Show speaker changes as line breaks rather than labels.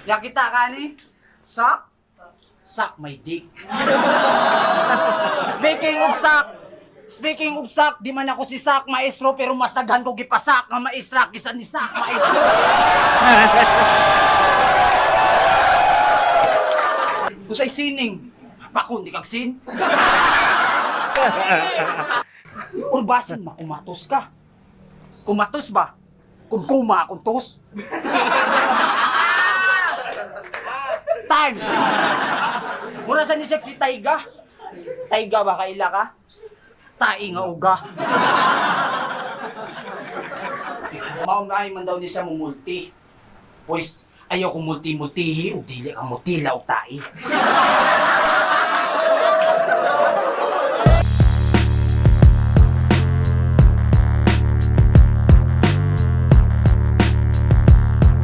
Nakita ka ni? Suck? Suck my dick. Speaking of suck, speaking of suck, di man ako si Sak Maestro pero mas daghan ko gipasak nga maestra kaysa ni Sak Maestro. Usay sining, pakon di kag sin. Or basin makumatos ka. Kumatos ba? Kung kuma akong tos. Time! Mura sa ni siya si Taiga. Taiga ba kaila ka? Tai nga uga. Maunay man daw ni siya mumulti. Pues, ayaw ko multi-multihi o dili ka mutila o tai.